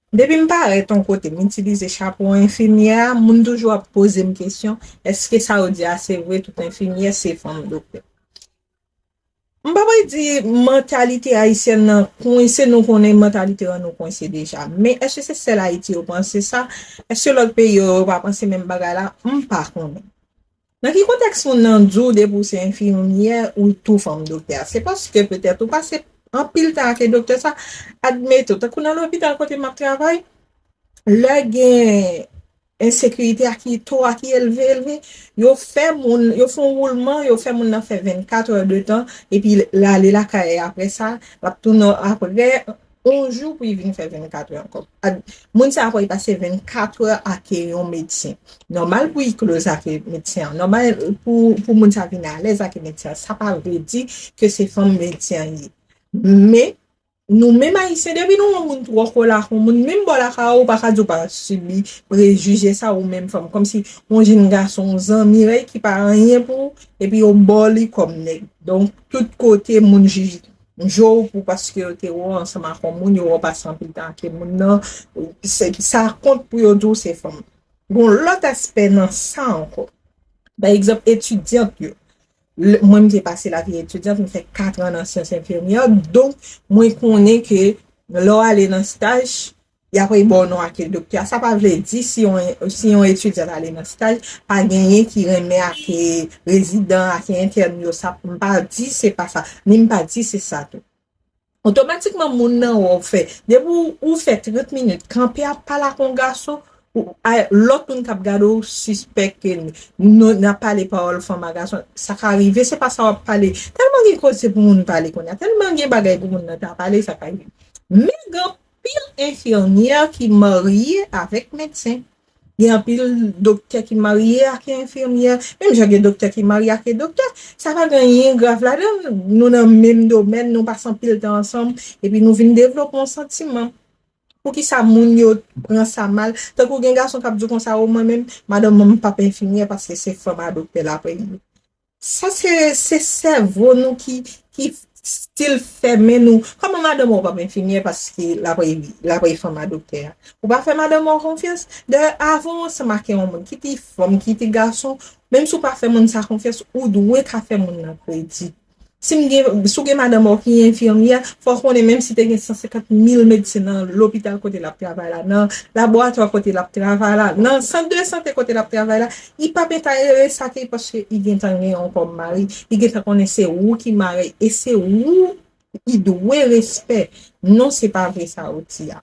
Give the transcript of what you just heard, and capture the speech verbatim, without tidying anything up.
Depi m parèt yon kote, m itilize chapo enfimyè a, moun toujou ap poze m kesyon, èske sa yo di a se vre, tout enfimyè se fanm doktè? M pa pral di mantalite ayisyèn nan kwense, nou konnen mantalite an nou kwense deja. Men èske se sèl Ayiti yo panse sa? Èske lòt peyi yo, yo pa panse menm bagay la? M pa konnen. Nan ki kontèks moun nan di w depi w se enfimyè, ou tou fanm doktè a? Se paske petèt ou pase anpil tan ak doktè sa. Admeton, tankou nan lopital kote m ap travay, lè gen ensekirite a ki, to a ki elve, elve, yo fè moun, yo fè yon woulman, yo fè moun nan fè vennkat è de tan, epi l ale lakay apre sa, l ap tounen apre yon jou pou l vin fè vennkat è ankò. Moun sa a pral pase vennkat è ak yon medsen. Nòmal pou l close ak medsen an. Nòmal pou, pou moun sa a vin alèz ak medsen an. Sa pa vle di ke se fanm medsen an ye. Men, nou menm Ayisyen, depi nou wè yon moun twò kole ak yon moun, menm bò lakay ou, ou pa ka di ou pa sibi prejije sa ou menm fanm. Kòmsi yon jenn gason, yon zanmi, ki pa anyen pou ou, epi yo ba w li kòm nèg. Donk, tout kote moun jije w pou paske yo te wè w ansanm ak yon moun, yo wè w pase anpil tan ak moun nan, se, sa kont pou yo di w se fanm. Gon lòt aspè nan sa ankò. Pa egzanp, etidyant yo. Mwen, m te pase lavi etidyant, m fè kat an nan syans enfimyè, donk, mwen konnen ke lè w ale nan staj, y ap ba w non ak doktè a. Sa pa vle di si yon, si yon etidyant ale nan staj, pa genyen ki renmen ak rezidan, ak entèn yo, sa, m pa di se pa sa, ni m pa di se sa tou. Otomatikman, moun nan wè w fè. Depi w, ou fè trant minit kanpe ap pale ak yon gason, ou, a, lòt moun k ap gade w sispèk ke nou, n ap pale pawòl fanm a gason. Sa ka rive, se pa sa w ap pale. Tèlman gen koze pou moun pale kounye a, tèlman gen bagay pou moun nan ta pale, sa ka rive. Men gen anpil enfimyè ki marye avèk medsen. Gen anpil doktè ki marye ak enfimyè. Menm jan gen doktè ki marye ak doktè. Sa pa gen anyen grav ladan l. Nou nan menm domèn, nou pase anpil tan ansanm, epi nou vin devlope yon santiman. Poukisa moun yo pran sa mal? Tankou gen gason k ap di w konsa, o mwen menm, madanm mwen p ap enfimyè paske se fanm a doktè l ap rele. Sa se, se sèvo nou ki, ki stil fèmen nou. Kòman madanm ou p ap enfimyè paske l ap, l ap fanm a doktè a? Ou pa fè madanm ou konfyans? Dayè, avan w ansanm ak yon moun, kit li fanm, kit li gason, menm si w pa fè moun sa konfyans, ou dwe ka fè moun nan kredi. Si m gen, si w gen madanm ou ki enfimyè, fò w konnen menm si te gen san senkant mil medsen nan lopital kote l ap travay la, nan laboratwa kote l ap travay la, nan sant de sante kote l ap travay la, li p ap enterese ak li paske li gentan gen yon kòm mari, li gentan konnen se ou ki mari, e se ou li dwe respè. Non, se pa vre sa ou di a.